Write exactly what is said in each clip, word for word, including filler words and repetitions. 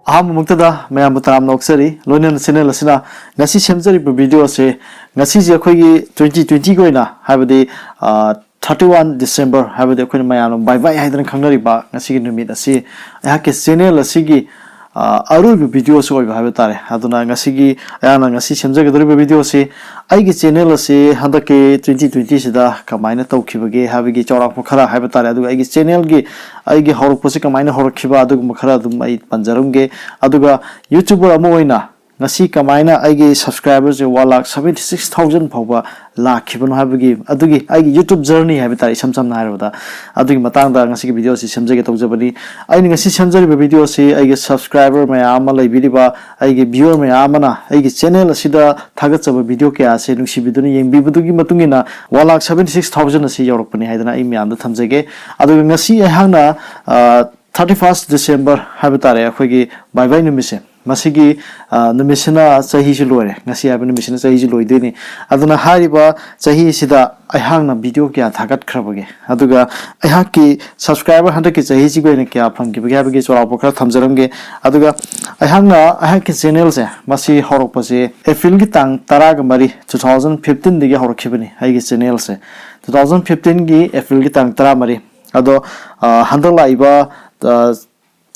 ꯑꯍꯥꯟꯕꯃꯛꯇꯗ ꯃꯌꯥꯝꯕꯨ ꯇꯔꯥꯝꯅ ꯑꯣꯛꯆꯔꯤ꯫ ꯂꯣꯏꯅꯅ ꯆꯦꯅꯦꯜ ꯑꯁꯤꯅ ꯉꯁꯤ ꯁꯦꯝꯖꯔꯤꯕ ꯚꯤꯗꯤꯑꯣ ꯑꯁꯤ ꯉꯁꯤꯁꯦ ꯑꯩꯈꯣꯏꯒꯤ ꯇ꯭ꯋꯦꯟꯇꯤ ꯇ꯭ꯋꯦꯟꯇꯤꯒꯤ ꯑꯣꯏꯅ, ꯍꯥꯏꯕꯗꯤ, ꯑ, ꯊꯥꯔꯇꯤ ꯋꯥꯟ ꯗꯤꯁꯦꯝꯕꯔ, ꯍꯥꯏꯕꯗꯤ ꯑꯩꯈꯣꯏꯅ ꯃꯌꯥꯝꯅ ꯕꯥꯏ ꯕꯥꯏ ꯍꯥꯏꯗꯅ ꯈꯪꯅꯔꯤꯕ ꯉꯁꯤꯒꯤ ꯅꯨꯃꯤꯠ ꯑꯁꯤ ꯑꯩꯍꯥꯛꯀꯤ ꯆꯦꯅꯦꯜ ꯑꯁꯤꯒꯤ, ꯑ, ꯑꯔꯣꯏꯕ ꯚꯤꯗꯤꯑꯣꯁꯨ ꯑꯣꯏꯕ ꯍꯥꯏꯕ ꯇꯥꯔꯦ꯫ ꯑꯗꯨꯅ ꯉꯁꯤꯒꯤ, ꯑꯩꯍꯥꯛꯅ ꯉꯁꯤ ꯁꯦꯝꯖꯒꯗꯧꯔꯤꯕ ꯚꯤꯗꯤꯑꯣ ꯑꯁꯤ ꯑꯩꯒꯤ ꯆꯦꯅꯦꯜ ꯑꯁꯤ ꯍꯟꯗꯛꯀꯤ ꯇ꯭ꯋꯦꯟꯇꯤ ꯇ꯭ꯋꯦꯟꯇꯤꯁꯤꯗ ꯀꯃꯥꯏꯅ ꯇꯧꯈꯤꯕꯒꯦ ꯍꯥꯏꯕꯒꯤ ꯆꯥꯎꯔꯥꯛꯄ ꯈꯔ ꯍꯥꯏꯕ ꯇꯥꯔꯦ, ꯑꯗꯨꯒ ꯑꯩꯒꯤ ꯆꯦꯅꯦꯜꯒꯤ, ꯑꯩꯒꯤ ꯍꯧꯔꯛꯄꯁꯤ ꯀꯃꯥꯏꯅ ꯍꯧꯔꯛꯈꯤꯕ, ꯑꯗꯨꯒꯨꯝꯕ ꯈꯔ ꯑꯗꯨꯝ ꯑꯩ ꯄꯟꯖꯔꯝꯒꯦ꯫ ꯑꯗꯨꯒ YouTuber ꯑꯃ ꯑꯣꯏꯅ ꯉꯁꯤ ꯀꯃꯥꯏꯅ ꯑꯩꯒꯤ ꯁꯕꯁꯀ꯭ꯔꯥꯏꯕꯔꯁꯦ one lakh seventy six thousand ꯐꯥꯎꯕ ꯂꯥꯛꯈꯤꯕꯅꯣ ꯍꯥꯏꯕꯒꯤ, ꯑꯗꯨꯒꯤ ꯑꯩꯒꯤ YouTube journey ꯍꯥꯏꯕ ꯇꯥꯔꯦ, ꯏꯁꯝ ꯁꯝꯅ ꯍꯥꯏꯔꯕꯗ, ꯑꯗꯨꯒꯤ ꯃꯇꯥꯡꯗ ꯉꯁꯤꯒꯤ ꯚꯤꯗꯤꯑꯣ ꯑꯁꯤ ꯁꯦꯝꯖꯒꯦ ꯇꯧꯖꯕꯅꯤ꯫ ꯑꯩꯅ ꯉꯁꯤ ꯁꯦꯝꯖꯔꯤꯕ ꯚꯤꯗꯤꯑꯣ ꯑꯁꯤ ꯑꯩꯒꯤ ꯁꯕꯁꯀ꯭ꯔꯥꯏꯕꯔ ꯃꯌꯥꯝ ꯑꯃ ꯂꯩꯕꯤꯔꯤꯕ, ꯑꯩꯒꯤ ꯚ꯭ꯌꯨꯋꯔ ꯃꯌꯥꯝ ꯑꯃꯅ ꯑꯩꯒꯤ ꯆꯦꯅꯦꯜ ꯑꯁꯤꯗ ꯊꯥꯒꯠꯆꯕ ꯚꯤꯗꯤꯑꯣ ꯀꯌꯥ ꯑꯁꯤ ꯅꯨꯡꯁꯤꯕꯤꯗꯨꯅ ꯌꯦꯡꯕꯤꯕꯗꯨꯒꯤ ꯃꯇꯨꯡ ꯏꯟꯅ one lakh seventy six thousand ꯑꯁꯤ ꯌꯧꯔꯛꯄꯅꯤ ꯍꯥꯏꯗꯅ ꯑꯩ ꯃꯌꯥꯝꯗ ꯊꯝꯖꯒꯦ꯫ ꯑꯗꯨꯒ ꯉꯁꯤ ꯑꯩꯍꯥꯛꯅ, ꯑ, ꯊꯥꯔꯇꯤ ꯐꯥꯔꯁ ꯗꯤꯁꯦꯝꯕꯔ ꯍꯥꯏꯕ ꯇꯥꯔꯦ, ꯑꯩꯈꯣꯏꯒꯤ ꯕꯥꯏ ꯕꯥꯏ ꯅꯨꯃꯤꯠꯁꯦ, ꯃꯁꯤꯒꯤ, ꯑ, ꯅꯨꯃꯤꯠꯁꯤꯅ ꯆꯍꯤꯁꯤ ꯂꯣꯏꯔꯦ꯫ ꯉꯁꯤ ꯍꯥꯏꯕ ꯅꯨꯃꯤꯠꯁꯤꯅ ꯆꯍꯤꯁꯤ ꯂꯣꯏꯗꯣꯏꯅꯤ꯫ ꯑꯗꯨꯅ ꯍꯥꯏꯔꯤꯕ ꯆꯍꯤꯁꯤꯗ ꯑꯩꯍꯥꯛꯅ ꯚꯤꯗꯤꯑꯣ ꯀꯌꯥ ꯊꯥꯒꯠꯈ꯭ꯔꯕꯒꯦ, ꯑꯗꯨꯒ ꯑꯩꯍꯥꯛꯀꯤ ꯁꯕꯁꯀ꯭ꯔꯥꯏꯕꯔ ꯍꯟꯗꯛꯀꯤ ꯆꯍꯤꯁꯤꯒꯤ ꯑꯣꯏꯅ ꯀꯌꯥ ꯐꯪꯈꯤꯕꯒꯦ ꯍꯥꯏꯕꯒꯤ ꯆꯥꯎꯔꯥꯛꯄ ꯈꯔ ꯊꯝꯖꯔꯝꯒꯦ꯫ ꯑꯗꯨꯒ ꯑꯩꯍꯥꯛꯅ ꯑꯩꯍꯥꯛꯀꯤ ꯆꯦꯅꯦꯜꯁꯦ ꯃꯁꯤ ꯍꯧꯔꯛꯄꯁꯦ ꯑꯦꯄ꯭ꯔꯤꯜꯒꯤ ꯇꯥꯡ ꯇꯔꯥꯒ ꯃꯔꯤ, ꯇꯨ ꯊꯥꯎꯖꯟ ꯐꯤꯐꯇꯤꯟꯗꯒꯤ ꯍꯧꯔꯛꯈꯤꯕꯅꯤ ꯑꯩꯒꯤ ꯆꯦꯅꯦꯜꯁꯦ꯫ ꯇꯨ ꯊꯥꯎꯖꯟ ꯐꯤꯐꯇꯤꯟꯒꯤ ꯑꯦꯄ꯭ꯔꯤꯜꯒꯤ ꯇꯥꯡ ꯇꯔꯥꯃꯔꯤ꯫ ꯑꯗꯣ, ꯑ, ꯍꯟꯗꯛ ꯂꯥꯛꯏꯕ, ꯑ,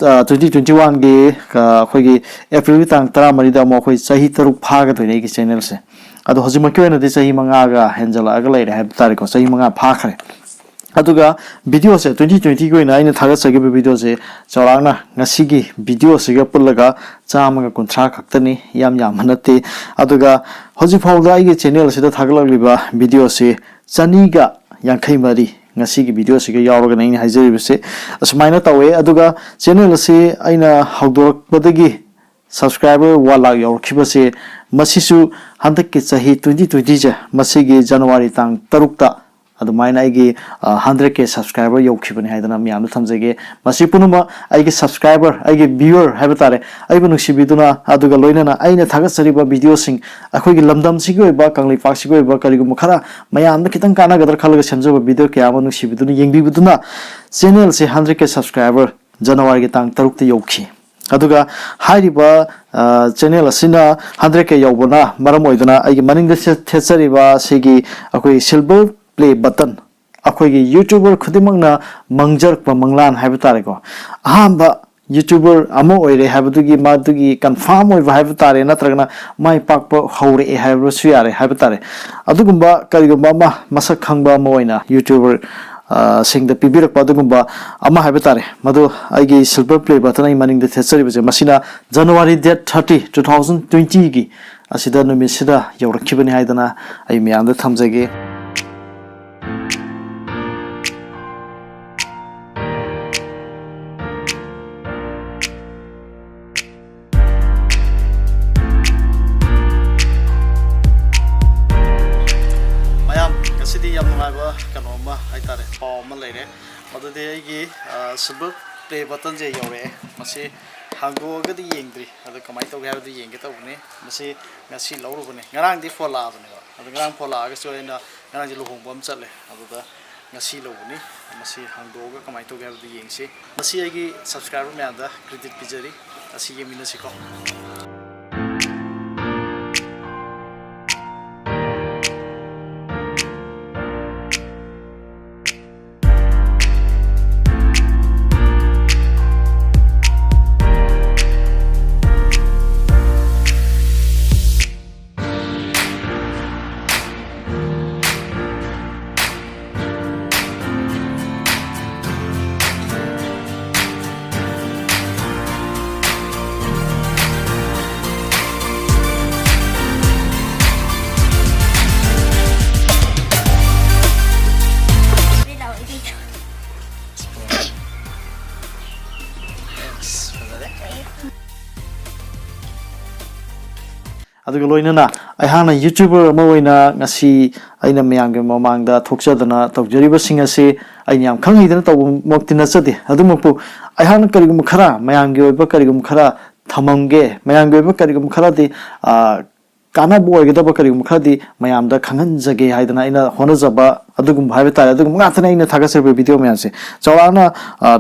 ꯑ, ꯇ꯭ꯋꯦꯟꯇꯤ ꯇ꯭ꯋꯦꯟꯇꯤ ꯋꯥꯟꯒꯤ, ꯑ, ꯑꯩꯈꯣꯏꯒꯤ ꯑꯦꯄ꯭ꯔꯤꯜꯒꯤ ꯇꯥꯡ ꯇꯔꯥꯃꯔꯤꯗ ꯑꯃꯨꯛ ꯑꯩꯈꯣꯏ ꯆꯍꯤ ꯇꯔꯨꯛ ꯐꯥꯒꯗꯣꯏꯅꯦ ꯑꯩꯒꯤ ꯆꯦꯅꯦꯜꯁꯦ꯫ ꯑꯗꯣ ꯍꯧꯖꯤꯛꯃꯛꯀꯤ ꯑꯣꯏꯅꯗꯤ ꯆꯍꯤ ꯃꯉꯥꯒ ꯍꯦꯟꯖꯜꯂꯛꯑꯒ ꯂꯩꯔꯦ ꯍꯥꯏꯕ ꯇꯥꯔꯦꯀꯣ, ꯆꯍꯤ ꯃꯉꯥ ꯐꯥꯈ꯭ꯔꯦ꯫ ꯑꯗꯨꯒ ꯚꯤꯗꯤꯑꯣꯁꯦ, ꯇ꯭ꯋꯦꯟꯇꯤ ꯇ꯭ꯋꯦꯟꯇꯤꯒꯤ ꯑꯣꯏꯅ ꯑꯩꯅ ꯊꯥꯒꯠꯆꯈꯤꯕ ꯚꯤꯗꯤꯑꯣꯁꯦ ꯆꯥꯎꯔꯥꯛꯅ ꯉꯁꯤꯒꯤ ꯚꯤꯗꯤꯑꯣꯁꯤꯒ ꯄꯨꯜꯂꯒ ꯆꯥꯝꯃꯒ ꯀꯨꯟꯊ꯭ꯔꯥ ꯈꯛꯇꯅꯤ, ꯌꯥꯝ ꯌꯥꯝꯕ ꯅꯠꯇꯦ꯫ ꯑꯗꯨꯒ ꯍꯧꯖꯤꯛ ꯐꯥꯎꯗ ꯑꯩꯒꯤ ꯆꯦꯅꯦꯜ ꯑꯁꯤꯗ ꯊꯥꯒꯠꯂꯛꯂꯤꯕ ꯚꯤꯗꯤꯑꯣꯁꯤ ꯆꯅꯤꯒ ꯌꯥꯡꯈꯩ ꯃꯔꯤ, ꯉꯁꯤꯒꯤ ꯚꯤꯗꯤꯑꯣꯁꯤꯒ ꯌꯥꯎꯔꯒꯅ ꯑꯩꯅ ꯍꯥꯏꯖꯔꯤꯕꯁꯦ ꯑꯁꯨꯃꯥꯏꯅ ꯇꯧꯋꯦ꯫ ꯑꯗꯨꯒ ꯆꯦꯅꯦꯜ ꯑꯁꯤ ꯑꯩꯅ ꯍꯧꯗꯣꯔꯛꯄꯗꯒꯤ ꯁꯕꯁꯀ꯭ꯔꯥꯏꯕꯔ ꯋꯥꯟ ꯂꯥꯈ ꯌꯧꯔꯛꯈꯤꯕꯁꯦ, ꯃꯁꯤꯁꯨ ꯍꯟꯗꯛꯀꯤ ꯆꯍꯤ ꯇ꯭ꯋꯦꯟꯇꯤ ꯇ꯭ꯋꯦꯟꯇꯤꯁꯦ, ꯃꯁꯤꯒꯤ ꯖꯅꯋꯥꯔꯤ ꯇꯥꯡ ꯇꯔꯨꯛꯇ ꯑꯗꯨꯃꯥꯏꯅ ꯑꯩꯒꯤ, ꯑ, ꯍꯟꯗ꯭ꯔꯦꯠ ꯀꯦ ꯁꯕꯁꯀ꯭ꯔꯥꯏꯕꯔ ꯌꯧꯈꯤꯕꯅꯤ ꯍꯥꯏꯗꯅ ꯃꯌꯥꯝꯗ ꯊꯝꯖꯒꯦ꯫ ꯃꯁꯤ ꯄꯨꯝꯅꯃꯛ ꯑꯩꯒꯤ ꯁꯕꯁꯀ꯭ꯔꯥꯏꯕꯔ, ꯑꯩꯒꯤ ꯚ꯭ꯌꯨꯋꯔ ꯍꯥꯏꯕ ꯇꯥꯔꯦ, ꯑꯩꯕꯨ ꯅꯨꯡꯁꯤꯕꯤꯗꯨꯅ, ꯑꯗꯨꯒ ꯂꯣꯏꯅꯅ ꯑꯩꯅ ꯊꯥꯒꯠꯆꯔꯤꯕ ꯚꯤꯗꯤꯑꯣꯁꯤꯡ, ꯑꯩꯈꯣꯏꯒꯤ ꯂꯝꯗꯝꯁꯤꯒꯤ ꯑꯣꯏꯕ, ꯀꯪꯂꯩꯄꯥꯛꯁꯤꯒꯤ ꯑꯣꯏꯕ ꯀꯔꯤꯒꯨꯝꯕ ꯈꯔ ꯃꯌꯥꯝꯗ ꯈꯤꯇꯪ ꯀꯥꯟꯅꯒꯗ꯭ꯔꯥ ꯈꯜꯂꯒ ꯁꯦꯝꯖꯕ ꯚꯤꯗꯤꯑꯣ ꯀꯌꯥ ꯑꯃ ꯅꯨꯡꯁꯤꯕꯤꯗꯨꯅ ꯌꯦꯡꯕꯤꯕꯗꯨꯅ ꯆꯦꯅꯦꯜꯁꯦ ꯍꯟꯗ꯭ꯔꯦꯠ ꯀꯦ ꯁꯕꯁꯀ꯭ꯔꯥꯏꯕꯔ ꯖꯅꯋꯥꯔꯤꯒꯤ ꯇꯥꯡ ꯇꯔꯨꯛꯇ ꯌꯧꯈꯤ꯫ ꯑꯗꯨꯒ ꯍꯥꯏꯔꯤꯕ ꯆꯦꯅꯦꯜ ꯑꯁꯤꯅ ꯍꯟꯗ꯭ꯔꯦꯠ ꯀꯦ ꯌꯧꯕꯅ ꯃꯔꯝ ꯑꯣꯏꯗꯨꯅ ꯑꯩꯒꯤ ꯃꯅꯤꯡꯗ ꯊꯦꯠꯆꯔꯤꯕ ꯑꯁꯤꯒꯤ ꯑꯩꯈꯣꯏ ꯁꯤꯜꯚꯔ ꯄ꯭ꯂꯦ ꯕꯇꯟ, ꯑꯩꯈꯣꯏꯒꯤ ꯌꯨꯇ꯭ꯌꯨꯕꯔ ꯈꯨꯗꯤꯡꯃꯛꯅ ꯃꯪꯖꯔꯛꯄ ꯃꯪꯂꯥꯟ ꯍꯥꯏꯕ ꯇꯥꯔꯦꯀꯣ꯫ ꯑꯍꯥꯟꯕ ꯌꯨꯇ꯭ꯌꯨꯕꯔ ꯑꯃ ꯑꯣꯏꯔꯦ ꯍꯥꯏꯕꯗꯨꯒꯤ, ꯃꯗꯨꯒꯤ ꯀꯟꯐꯥꯔꯝ ꯑꯣꯏꯕ ꯍꯥꯏꯕ ꯇꯥꯔꯦ, ꯅꯠꯇ꯭ꯔꯒꯅ ꯃꯥꯏ ꯄꯥꯛꯄ ꯍꯧꯔꯛꯑꯦ ꯍꯥꯏꯕꯁꯨ ꯌꯥꯔꯦ ꯍꯥꯏꯕ ꯇꯥꯔꯦ꯫ ꯑꯗꯨꯒꯨꯝꯕ ꯀꯔꯤꯒꯨꯝꯕ ꯑꯃ ꯃꯁꯛ ꯈꯪꯕ ꯑꯃ ꯑꯣꯏꯅ ꯌꯨꯇ꯭ꯌꯨꯕꯔ ꯁꯤꯡꯗ ꯄꯤꯕꯤꯔꯛꯄ ꯑꯗꯨꯒꯨꯝꯕ ꯑꯃ ꯍꯥꯏꯕ ꯇꯥꯔꯦ꯫ ꯃꯗꯨ ꯑꯩꯒꯤ ꯁꯤꯜꯚꯔ ꯄ꯭ꯂꯦ ꯕꯇꯟ ꯑꯩ ꯃꯅꯤꯡꯗ ꯊꯦꯠꯆꯔꯤꯕꯁꯦ, ꯃꯁꯤꯅ January date thirty, two thousand ꯇ꯭ꯋꯦꯟꯇꯤꯒꯤ ꯑꯁꯤꯗ, ꯅꯨꯃꯤꯠꯁꯤꯗ ꯌꯧꯔꯛꯈꯤꯕꯅꯤ ꯍꯥꯏꯗꯅ ꯑꯩ ꯃꯌꯥꯝꯗ ꯊꯝꯖꯒꯦ꯫ ꯃꯌꯥꯝ, ꯉꯁꯤꯗꯤ ꯌꯥꯝ ꯅꯨꯡꯉꯥꯏꯕ ꯀꯩꯅꯣ ꯑꯃ ꯍꯥꯏꯇꯥꯔꯦ, ꯄꯥꯎ ꯑꯃ ꯂꯩꯔꯦ꯫ ꯃꯗꯨꯗꯤ ꯑꯩꯒꯤ ꯁꯤꯜꯚꯔ ꯄ꯭ꯂꯦ ꯕꯇꯟꯁꯦ ꯌꯧꯔꯛꯑꯦ꯫ ꯃꯁꯤ ꯍꯥꯡꯗꯣꯛꯑꯒꯗꯤ ꯌꯦꯡꯗ꯭ꯔꯤ, ꯑꯗꯣ ꯀꯃꯥꯏꯅ ꯇꯧꯒꯦ ꯍꯥꯏꯕꯗꯨ ꯌꯦꯡꯒꯦ ꯇꯧꯕꯅꯤ꯫ ꯃꯁꯤ ꯉꯁꯤ ꯂꯧꯔꯨꯕꯅꯦ꯫ ꯉꯔꯥꯡꯗꯤ ꯐꯣꯟ ꯂꯥꯛꯑꯕꯅꯦꯕ꯫ ꯑꯗꯣ ꯉꯔꯥꯡ ꯐꯣꯟ ꯂꯥꯛꯑꯒꯁꯨ ꯑꯩꯅ ꯉꯔꯥꯡꯁꯦ ꯂꯨꯍꯣꯡꯕ ꯑꯃ ꯆꯠꯂꯦ, ꯑꯗꯨꯗ ꯉꯁꯤ ꯂꯧꯕꯅꯤ꯫ ꯃꯁꯤ ꯍꯥꯡꯗꯣꯛꯑꯒ ꯀꯃꯥꯏꯅ ꯇꯧꯒꯦ ꯍꯥꯏꯕꯗꯨ ꯌꯦꯡꯁꯤ꯫ ꯃꯁꯤ ꯑꯩꯒꯤ ꯁꯕꯁꯀ꯭ꯔꯥꯏꯕꯔ ꯃꯌꯥꯝꯗ ꯀ꯭ꯔꯦꯗꯤꯠ ꯄꯤꯖꯔꯤ꯫ ꯑꯁꯤ ꯌꯦꯡꯃꯤꯟꯅꯁꯤꯀꯣ꯫ ꯑꯗꯨꯒ ꯂꯣꯏꯅꯅ ꯑꯩꯍꯥꯛꯅ ꯌꯨꯇ꯭ꯌꯨꯕꯔ ꯑꯃ ꯑꯣꯏꯅ ꯉꯁꯤ ꯑꯩꯅ ꯃꯌꯥꯝꯒꯤ ꯃꯃꯥꯡꯗ ꯊꯣꯛꯆꯗꯅ ꯇꯧꯖꯔꯤꯕꯁꯤꯡ ꯑꯁꯤ ꯑꯩꯅ ꯌꯥꯝ ꯈꯪ ꯍꯩꯗꯅ ꯇꯧꯕꯃꯛꯇꯤ ꯅꯠꯆꯗꯦ꯫ ꯑꯗꯨꯃꯛꯄꯨ ꯑꯩꯍꯥꯛꯅ ꯀꯔꯤꯒꯨꯝꯕ ꯈꯔ, ꯃꯌꯥꯝꯒꯤ ꯑꯣꯏꯕ ꯀꯔꯤꯒꯨꯝꯕ ꯈꯔ ꯊꯝꯃꯝꯒꯦ, ꯃꯌꯥꯝꯒꯤ ꯑꯣꯏꯕ ꯀꯔꯤꯒꯨꯝꯕ ꯈꯔꯗꯤ, ꯑ, ꯀꯥꯟꯅꯕ ꯑꯣꯏꯒꯗꯕ ꯀꯔꯤꯒꯨꯝꯕ ꯈꯔꯗꯤ ꯃꯌꯥꯝꯗ ꯈꯪꯍꯟꯖꯒꯦ ꯍꯥꯏꯗꯅ ꯑꯩꯅ ꯍꯣꯠꯅꯖꯕ ꯑꯗꯨꯒꯨꯝꯕ ꯍꯥꯏꯕ ꯇꯥꯔꯦ꯫ ꯑꯗꯨꯒꯨꯝꯕ ꯉꯥꯛꯇꯅꯦ ꯑꯩꯅ ꯊꯥꯒꯠꯆꯔꯤꯕ ꯚꯤꯗꯤꯑꯣ ꯃꯌꯥꯝꯁꯦ꯫ ꯆꯥꯎꯔꯥꯛꯅ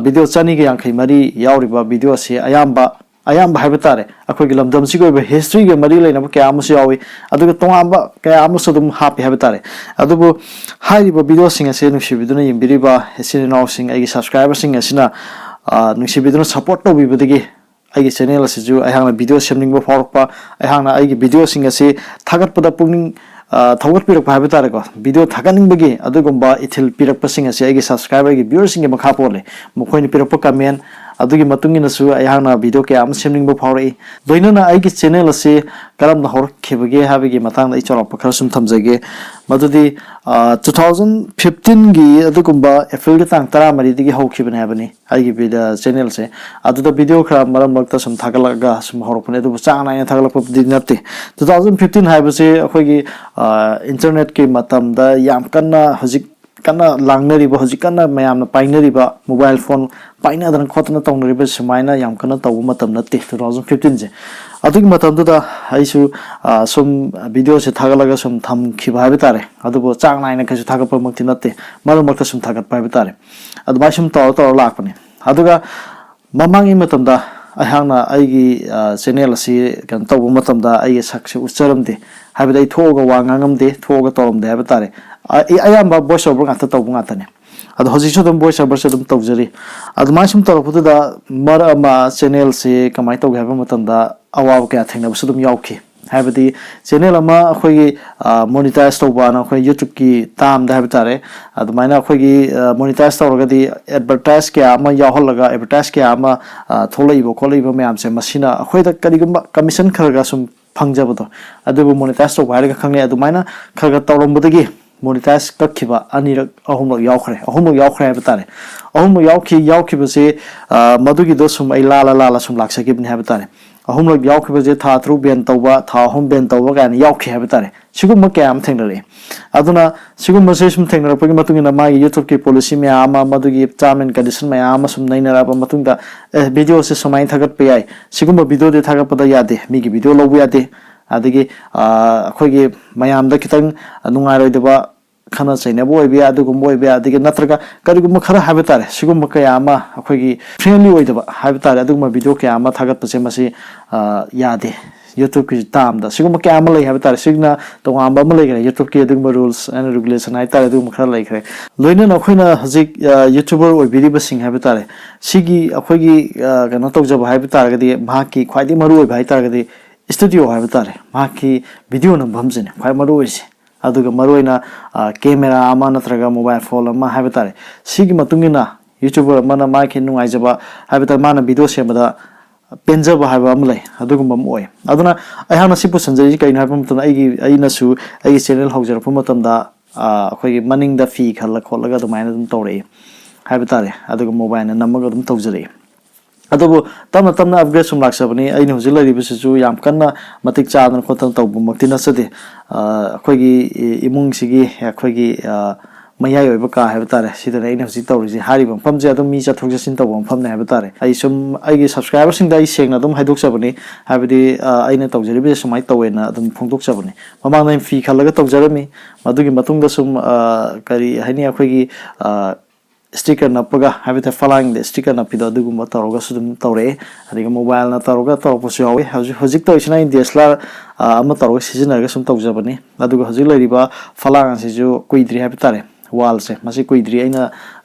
ꯚꯤꯗꯤꯑꯣ ꯆꯅꯤꯒ ꯌꯥꯡꯈꯩ ꯃꯔꯤ ꯌꯥꯎꯔꯤꯕ ꯚꯤꯗꯤꯑꯣ ꯑꯁꯤ ꯑꯌꯥꯝꯕ ꯑꯌꯥꯝꯕ ꯍꯥꯏꯕ ꯇꯥꯔꯦ, ꯑꯩꯈꯣꯏꯒꯤ ꯂꯝꯗꯝꯁꯤꯒꯤ ꯑꯣꯏꯕ ꯍꯤꯁꯇ꯭ꯔꯤꯒ ꯃꯔꯤ ꯂꯩꯅꯕ ꯀꯌꯥ ꯑꯃꯁꯨ ꯌꯥꯎꯏ, ꯑꯗꯨꯒ ꯇꯣꯉꯥꯟꯕ ꯀꯌꯥ ꯑꯃꯁꯨ ꯑꯗꯨꯝ ꯍꯥꯞꯄꯤ ꯍꯥꯏꯕ ꯇꯥꯔꯦ꯫ ꯑꯗꯨꯕꯨ ꯍꯥꯏꯔꯤꯕ ꯚꯤꯗꯤꯑꯣꯁꯤꯡ ꯑꯁꯤ ꯅꯨꯡꯁꯤꯕꯤꯗꯨꯅ ꯌꯦꯡꯕꯤꯔꯤꯕ ꯏꯆꯤꯟ ꯏꯅꯥꯎꯁꯤꯡ, ꯑꯩꯒꯤ ꯁꯕꯁꯀ꯭ꯔꯥꯏꯕꯔꯁꯤꯡ ꯑꯁꯤꯅ, ꯑ, ꯅꯨꯡꯁꯤꯕꯤꯗꯨꯅ ꯁꯞꯄꯣꯔꯠ ꯇꯧꯕꯤꯕꯗꯒꯤ ꯑꯩꯒꯤ ꯆꯦꯅꯦꯜ ꯑꯁꯤꯁꯨ ꯑꯩꯍꯥꯛꯅ ꯚꯤꯗꯤꯑꯣ ꯁꯦꯝꯅꯤꯡꯕ ꯐꯥꯎꯔꯛꯄ, ꯑꯩꯍꯥꯛꯅ ꯑꯩꯒꯤ ꯚꯤꯗꯤꯑꯣꯁꯤꯡ ꯑꯁꯤ ꯊꯥꯒꯠꯄꯗ ꯄꯨꯛꯅꯤꯡ, ꯑ, ꯊꯧꯒꯠꯄꯤꯔꯛꯄ ꯍꯥꯏꯕ ꯇꯥꯔꯦꯀꯣ, ꯚꯤꯗꯤꯑꯣ ꯊꯥꯒꯠꯅꯤꯡꯕꯒꯤ ꯑꯗꯨꯒꯨꯝꯕ ꯏꯊꯤꯜ ꯄꯤꯔꯛꯄꯁꯤꯡ ꯑꯁꯤ ꯑꯩꯒꯤ ꯁꯕꯁꯀ꯭ꯔꯥꯏꯕꯔ, ꯑꯩꯒꯤ ꯚ꯭ꯌꯨꯋꯔꯁꯤꯡꯒꯤ ꯃꯈꯥ ꯄꯣꯜꯂꯦ꯫ ꯃꯈꯣꯏꯅ ꯄꯤꯔꯛꯄ ꯀꯃꯦꯟ, ꯑꯗꯨꯒꯤ ꯃꯇꯨꯡ ꯏꯟꯅꯁꯨ ꯑꯩꯍꯥꯛꯅ ꯚꯤꯗꯤꯑꯣ ꯀꯌꯥ ꯑꯃ ꯁꯦꯝꯅꯤꯡꯕ ꯐꯥꯎꯔꯛꯏ꯫ ꯂꯣꯏꯅꯅ ꯑꯩꯒꯤ ꯆꯦꯅꯦꯜ ꯑꯁꯤ ꯀꯔꯝꯅ ꯍꯧꯔꯛꯈꯤꯕꯒꯦ ꯍꯥꯏꯕꯒꯤ ꯃꯇꯥꯡꯗ ꯑꯩ ꯆꯥꯎꯔꯥꯛꯄ ꯈꯔ ꯁꯨꯝ ꯊꯝꯖꯒꯦ꯫ ꯃꯗꯨꯗꯤ, ꯑ, two thousand fifteenꯒꯤ ꯑꯗꯨꯒꯨꯝꯕ Aprilꯒꯤ ꯇꯥꯡ ꯇꯔꯥꯃꯔꯤꯗꯒꯤ ꯍꯧꯈꯤꯕꯅꯦ ꯍꯥꯏꯕꯅꯤ ꯑꯩꯒꯤ ꯚꯤꯗꯤꯑꯣ ꯆꯦꯅꯦꯜꯁꯦ꯫ ꯑꯗꯨꯗ ꯚꯤꯗꯤꯑꯣ ꯈꯔ ꯃꯔꯛ ꯃꯔꯛꯇ ꯁꯨꯝ ꯊꯥꯒꯠꯂꯛꯑꯒ ꯁꯨꯝ ꯍꯧꯔꯛꯄꯅꯦ, ꯑꯗꯨꯕꯨ ꯆꯥꯡ ꯅꯥꯏꯅ ꯊꯥꯒꯠꯂꯛꯄꯕꯨꯗꯤ ꯅꯠꯇꯦ꯫ Two thousand fifteen ꯍꯥꯏꯕꯁꯤ ꯑꯩꯈꯣꯏꯒꯤ, ꯑ, ꯏꯟꯇꯔꯅꯦꯠꯀꯤ ꯃꯇꯝꯗ ꯌꯥꯝ ꯀꯟꯅ ꯍꯧꯖꯤꯛ ꯀꯟꯅ ꯂꯥꯡꯅꯔꯤꯕ, ꯍꯧꯖꯤꯛ ꯀꯟꯅ ꯃꯌꯥꯝꯅ ꯄꯥꯏꯅꯔꯤꯕ ꯃꯣꯕꯥꯏꯜ ꯐꯣꯟ ꯄꯥꯏꯅꯗꯅ ꯈꯣꯠꯇꯅ ꯇꯧꯅꯔꯤꯕ ꯁꯨꯃꯥꯏꯅ ꯌꯥꯝ ꯀꯟꯅ ꯇꯧꯕ ꯃꯇꯝ ꯅꯠꯇꯦ two thousand fifteenꯁꯦ꯫ ꯑꯗꯨꯒꯤ ꯃꯇꯝꯗꯨꯗ ꯑꯩꯁꯨ, ꯑ, ꯁꯨꯝ ꯚꯤꯗꯤꯑꯣꯁꯦ ꯊꯥꯒꯠꯂꯒ ꯁꯨꯝ ꯊꯝꯈꯤꯕ ꯍꯥꯏꯕ ꯇꯥꯔꯦ꯫ ꯑꯗꯨꯕꯨ ꯆꯥꯡ ꯅꯥꯏꯅ ꯀꯩꯁꯨ ꯊꯥꯒꯠꯄꯃꯛꯇꯤ ꯅꯠꯇꯦ, ꯃꯔꯛ ꯃꯔꯛꯇ ꯁꯨꯝ ꯊꯥꯒꯠꯄ ꯍꯥꯏꯕ ꯇꯥꯔꯦ꯫ ꯑꯗꯨꯃꯥꯏꯅ ꯁꯨꯝ ꯇꯧꯔ ꯇꯧꯔ ꯂꯥꯛꯄꯅꯦ꯫ ꯑꯗꯨꯒ ꯃꯃꯥꯡꯒꯤ ꯃꯇꯝꯗ ꯑꯩꯍꯥꯛꯅ ꯑꯩꯒꯤ, ꯑ, ꯆꯦꯅꯦꯜ ꯑꯁꯤ ꯀꯩꯅꯣ ꯇꯧꯕ ꯃꯇꯝꯗ ꯑꯩꯒꯤ ꯁꯛꯁꯦ ꯎꯠꯆꯔꯝꯗꯦ, ꯍꯥꯏꯕꯗꯤ ꯑꯩ ꯊꯣꯛꯑꯒ ꯋꯥ ꯉꯥꯡꯉꯝꯗꯦ, ꯊꯣꯛꯑꯒ ꯇꯧꯔꯝꯗꯦ ꯍꯥꯏꯕ ꯇꯥꯔꯦ꯫ ꯑ-, ꯑꯩ ꯑꯌꯥꯝꯕ ꯚꯣꯏꯁ ꯑꯣꯚꯔ ꯉꯥꯛꯇ ꯇꯧꯕ ꯉꯥꯛꯇꯅꯦ꯫ ꯑꯗꯣ ꯍꯧꯖꯤꯛꯁꯨ ꯑꯗꯨꯝ ꯚꯣꯏꯁ ꯑꯣꯚꯔꯁꯦ ꯑꯗꯨꯝ ꯇꯧꯖꯔꯤ꯫ ꯑꯗꯨꯃꯥꯏꯅ ꯁꯨꯝ ꯇꯧꯔꯛꯄꯗꯨꯗ ꯃꯔꯛ ꯑꯃ ꯆꯦꯅꯦꯜꯁꯦ ꯀꯃꯥꯏꯅ ꯇꯧꯒꯦ ꯍꯥꯏꯕ ꯃꯇꯝꯗ ꯑꯋꯥꯕ ꯀꯌꯥ ꯊꯦꯡꯅꯕꯁꯨ ꯑꯗꯨꯝ ꯌꯥꯎꯈꯤ꯫ ꯍꯥꯏꯕꯗꯤ ꯆꯦꯅꯦꯜ ꯑꯃ ꯑꯩꯈꯣꯏꯒꯤ, ꯑ, ꯃꯣꯅꯤꯇꯥꯏꯁ ꯇꯧꯕꯅ ꯑꯩꯈꯣꯏ YouTubeꯀꯤ ꯇꯥꯝꯗ ꯍꯥꯏꯕ ꯇꯥꯔꯦ, ꯑꯗꯨꯃꯥꯏꯅ ꯑꯩꯈꯣꯏꯒꯤ, ꯑ, ꯃꯣꯅꯤꯇꯥꯏꯁ ꯇꯧꯔꯒꯗꯤ ꯑꯦꯗꯚꯔꯇꯥꯏꯁ ꯀꯌꯥ ꯑꯃ ꯌꯥꯎꯍꯜꯂꯒ, ꯑꯦꯗꯚꯔꯇꯥꯏꯁ ꯀꯌꯥ ꯑꯃ, ꯑ, ꯊꯣꯛꯂꯛꯏꯕ ꯈꯣꯠꯂꯛꯏꯕ ꯃꯌꯥꯝꯁꯦ, ꯃꯁꯤꯅ ꯑꯩꯈꯣꯏꯗ ꯀꯔꯤꯒꯨꯝꯕ ꯀꯃꯤꯁꯟ ꯈꯔ ꯈꯔ ꯁꯨꯝ ꯐꯪꯖꯕꯗꯣ, ꯑꯗꯨꯕꯨ ꯃꯣꯅꯤꯇꯥꯏꯁ ꯇꯧꯕ ꯍꯥꯏꯔꯒ ꯈꯪꯅꯩ꯫ ꯑꯗꯨꯃꯥꯏꯅ ꯈꯔ ꯈꯔ ꯇꯧꯔꯝꯕꯗꯒꯤ ꯃꯣꯅꯤꯇꯥꯏꯁ ꯀꯛꯈꯤꯕ ꯑꯅꯤꯔꯛ, ꯑꯍꯨꯝꯂꯛ ꯌꯥꯎꯈ꯭ꯔꯦ, ꯑꯍꯨꯝꯂꯛ ꯌꯥꯎꯈ꯭ꯔꯦ ꯍꯥꯏꯕ ꯇꯥꯔꯦ꯫ ꯑꯍꯨꯝꯂꯛ ꯌꯥꯎꯈꯤ, ꯌꯥꯎꯈꯤꯕꯁꯦ, ꯑ, ꯃꯗꯨꯒꯤꯗꯣ ꯁꯨꯝ ꯑꯩ ꯂꯥꯜꯂ ꯂꯥꯜꯂ ꯁꯨꯝ ꯂꯥꯛꯆꯈꯤꯕꯅꯤ ꯍꯥꯏꯕ ꯇꯥꯔꯦ꯫ ꯑꯍꯨꯝꯂꯛ ꯌꯥꯎꯈꯤꯕꯁꯦ ꯊꯥ ꯇꯔꯨꯛ ꯕꯦꯟ ꯇꯧꯕ, ꯊꯥ ꯑꯍꯨꯝ ꯕꯦꯟ ꯇꯧꯕ ꯀꯥꯏꯅ ꯌꯥꯎꯈꯤ ꯍꯥꯏꯕ ꯇꯥꯔꯦ꯫ ꯁꯤꯒꯨꯝꯕ ꯀꯌꯥ ꯑꯃ ꯊꯦꯡꯅꯔꯛꯑꯦ꯫ ꯑꯗꯨꯅ ꯁꯤꯒꯨꯝꯕꯁꯦ ꯁꯨꯝ ꯊꯦꯡꯅꯔꯛꯄꯒꯤ ꯃꯇꯨꯡ ꯏꯟꯅ ꯃꯥꯒꯤ YouTubeꯀꯤ ꯄꯣꯂꯤꯁꯤ ꯃꯌꯥꯝ ꯑꯃ, ꯃꯗꯨꯒꯤ term and condition ꯃꯌꯥꯝ ꯑꯃ ꯁꯨꯝ ꯅꯩꯅꯔꯛꯑꯕ ꯃꯇꯨꯡꯗ, ꯑꯦ, ꯚꯤꯗꯤꯑꯣꯁꯦ ꯁꯨꯃꯥꯏꯅ ꯊꯥꯒꯠꯄ ꯌꯥꯏ, ꯁꯤꯒꯨꯝꯕ ꯚꯤꯗꯤꯑꯣꯗꯤ ꯊꯥꯒꯠꯄꯗ ꯌꯥꯗꯦ, ꯃꯤꯒꯤ ꯚꯤꯗꯤꯑꯣ ꯂꯧꯕ ꯌꯥꯗꯦ, ꯑꯗꯒꯤ ꯑꯩꯈꯣꯏꯒꯤ ꯃꯌꯥꯝꯗ ꯈꯤꯇꯪ ꯅꯨꯡꯉꯥꯏꯔꯣꯏꯗꯕ, ꯈꯠꯅ ꯆꯩꯅꯕ ꯑꯣꯏꯕ ꯌꯥꯏ, ꯑꯗꯨꯒꯨꯝꯕ ꯑꯣꯏꯕ ꯌꯥꯏ, ꯑꯗꯒꯤ ꯅꯠꯇ꯭ꯔꯒ ꯀꯔꯤꯒꯨꯝꯕ ꯈꯔ ꯍꯥꯏꯕ ꯇꯥꯔꯦ, ꯁꯤꯒꯨꯝꯕ ꯀꯌꯥ ꯑꯃ ꯑꯩꯈꯣꯏꯒꯤ friendly ꯑꯣꯏꯗꯕ ꯍꯥꯏꯕ ꯇꯥꯔꯦ, ꯑꯗꯨꯒꯨꯝꯕ video ꯀꯌꯥ ꯑꯃ ꯊꯥꯒꯠꯄꯁꯦ ꯃꯁꯤ ꯌꯥꯗꯦ꯫ YouTubeꯀꯤ termꯗ ꯁꯤꯒꯨꯝꯕ ꯀꯌꯥ ꯑꯃ ꯂꯩ ꯍꯥꯏꯕ ꯇꯥꯔꯦ꯫ ꯁꯤꯒꯤꯅ ꯇꯣꯉꯥꯟꯕ ꯑꯃ ꯂꯩꯈ꯭ꯔꯦ, YouTubeꯀꯤ ꯑꯗꯨꯒꯨꯝꯕ rules and regulation ꯍꯥꯏ ꯇꯥꯔꯦ, ꯑꯗꯨꯒꯨꯝꯕ ꯈꯔ ꯂꯩꯈ꯭ꯔꯦ꯫ ꯂꯣꯏꯅꯅ ꯑꯩꯈꯣꯏꯅ ꯍꯧꯖꯤꯛ YouTuber ꯑꯣꯏꯕꯤꯔꯤꯕꯁꯤꯡ ꯍꯥꯏꯕ ꯇꯥꯔꯦ, ꯁꯤꯒꯤ ꯑꯩꯈꯣꯏꯒꯤ ꯀꯩꯅꯣ ꯇꯧꯖꯕ ꯍꯥꯏꯕ ꯇꯥꯔꯒꯗꯤ, ꯃꯍꯥꯛꯀꯤ ꯈ꯭ꯋꯥꯏꯗꯒꯤ ꯃꯔꯨ ꯑꯣꯏꯕ ꯍꯥꯏ ꯇꯥꯔꯒꯗꯤ studio ꯍꯥꯏꯕ ꯇꯥꯔꯦ, ꯃꯍꯥꯛꯀꯤ video ꯅꯝꯐꯝꯁꯤꯅꯦ ꯈ꯭ꯋꯥꯏ ꯃꯔꯨ ꯑꯣꯏꯔꯤꯁꯦ꯫ ꯑꯗꯨꯒ ꯃꯔꯨꯑꯣꯏꯅ camera ꯑꯃ ꯅꯠꯇ꯭ꯔꯒ mobile phone ꯑꯃ ꯍꯥꯏꯕ ꯇꯥꯔꯦ, ꯁꯤꯒꯤ ꯃꯇꯨꯡ ꯏꯟꯅ YouTuber ꯑꯃꯅ ꯃꯥꯒꯤ ꯅꯨꯡꯉꯥꯏꯖꯕ ꯍꯥꯏꯕ ꯇꯥꯔꯦ, ꯃꯥꯅ video ꯁꯦꯝꯕꯗ ꯄꯦꯟꯖꯕ ꯍꯥꯏꯕ ꯑꯃ ꯂꯩ, ꯑꯗꯨꯒꯨꯝꯕ ꯑꯃ ꯑꯣꯏ꯫ ꯑꯗꯨꯅ ꯑꯩꯍꯥꯛꯅ ꯁꯤ ꯄꯨꯁꯤꯟꯖꯔꯤꯁꯤ ꯀꯩꯅꯣ ꯍꯥꯏꯕ ꯃꯇꯝꯗ, ꯑꯩꯒꯤ ꯑꯩꯅꯁꯨ ꯑꯩꯒꯤ channel ꯍꯧꯖꯔꯛꯄ ꯃꯇꯝꯗ ꯑꯩꯈꯣꯏꯒꯤ ꯃꯅꯤꯡꯗ ꯐꯤ ꯈꯜꯂ ꯈꯣꯠꯂꯒ ꯑꯗꯨꯃꯥꯏꯅ ꯑꯗꯨꯝ ꯇꯧꯔꯛꯏ ꯍꯥꯏꯕ ꯇꯥꯔꯦ, ꯑꯗꯨꯒ mobileꯅ ꯅꯝꯃꯒ ꯑꯗꯨꯝ ꯇꯧꯖꯔꯛꯏ꯫ ꯑꯗꯨꯕꯨ ꯇꯞꯅ ꯇꯞꯅ upgrade ꯁꯨꯝ ꯂꯥꯛꯆꯕꯅꯤ꯫ ꯑꯩꯅ ꯍꯧꯖꯤꯛ ꯂꯩꯔꯤꯕꯁꯤꯁꯨ ꯌꯥꯝ ꯀꯟꯅ ꯃꯇꯤꯛ ꯆꯥꯗꯅ ꯈꯣꯠꯇꯅ ꯇꯧꯕꯃꯛꯇꯤ ꯅꯠꯆꯗꯦ꯫ ꯑꯩꯈꯣꯏꯒꯤ ꯏꯃꯨꯡꯁꯤꯒꯤ ꯑꯩꯈꯣꯏꯒꯤ ꯃꯌꯥꯏ ꯑꯣꯏꯕ ꯀꯥ ꯍꯥꯏꯕ ꯇꯥꯔꯦ, ꯁꯤꯗꯅ ꯑꯩꯅ ꯍꯧꯖꯤꯛ ꯇꯧꯔꯤꯁꯦ꯫ ꯍꯥꯏꯔꯤꯕ ꯃꯐꯝꯁꯦ ꯑꯗꯨꯝ ꯃꯤ ꯆꯠꯊꯣꯛ ꯆꯠꯁꯤꯟ ꯇꯧꯕ ꯃꯐꯝꯅꯦ ꯍꯥꯏꯕ ꯇꯥꯔꯦ꯫ ꯑꯩ ꯁꯨꯝ ꯑꯩꯒꯤ subscriberꯁꯤꯡꯗ ꯑꯩ ꯁꯦꯡꯅ ꯑꯗꯨꯝ ꯍꯥꯏꯗꯣꯛꯆꯕꯅꯤ, ꯍꯥꯏꯕꯗꯤ ꯑꯩꯅ ꯇꯧꯖꯔꯤꯕꯁꯦ ꯁꯨꯃꯥꯏꯅ ꯇꯧꯋꯦꯅ ꯑꯗꯨꯝ ꯐꯣꯡꯗꯣꯛꯆꯕꯅꯤ꯫ ꯃꯃꯥꯡꯗ ꯑꯩꯅ ꯐꯤ ꯈꯜꯂꯒ ꯇꯧꯖꯔꯝꯃꯤ, ꯃꯗꯨꯒꯤ ꯃꯇꯨꯡꯗ ꯁꯨꯝ ꯀꯔꯤ ꯍꯥꯏꯅꯤ, ꯑꯩꯈꯣꯏꯒꯤ sticker ꯅꯞꯄꯒ ꯍꯥꯏꯕ ꯇꯥꯔꯦ, ꯐꯂꯥꯡꯗ sticker ꯅꯞꯄꯤꯗꯣ ꯑꯗꯨꯒꯨꯝꯕ ꯇꯧꯔꯒꯁꯨ ꯑꯗꯨꯝ ꯇꯧꯔꯛꯑꯦ꯫ ꯑꯗꯒꯤ mobileꯅ ꯇꯧꯔꯒ ꯇꯧꯔꯛꯄꯁꯨ ꯌꯥꯎꯋꯤ꯫ ꯍꯧꯖꯤꯛ ꯍꯧꯖꯤꯛ ꯇꯧꯔꯤꯁꯤꯅ ꯑꯩꯅ DSLR ꯑꯃ ꯇꯧꯔꯒ ꯁꯤꯖꯤꯟꯅꯔꯒ ꯁꯨꯝ ꯇꯧꯖꯕꯅꯤ꯫ ꯑꯗꯨꯒ ꯍꯧꯖꯤꯛ ꯂꯩꯔꯤꯕ ꯐꯂꯥꯡ ꯑꯁꯤꯁꯨ ꯀꯨꯏꯗ꯭ꯔꯤ ꯍꯥꯏꯕ ꯇꯥꯔꯦ, wallꯁꯦ ꯃꯁꯤ ꯀꯨꯏꯗ꯭ꯔꯤ꯫ ꯑꯩꯅ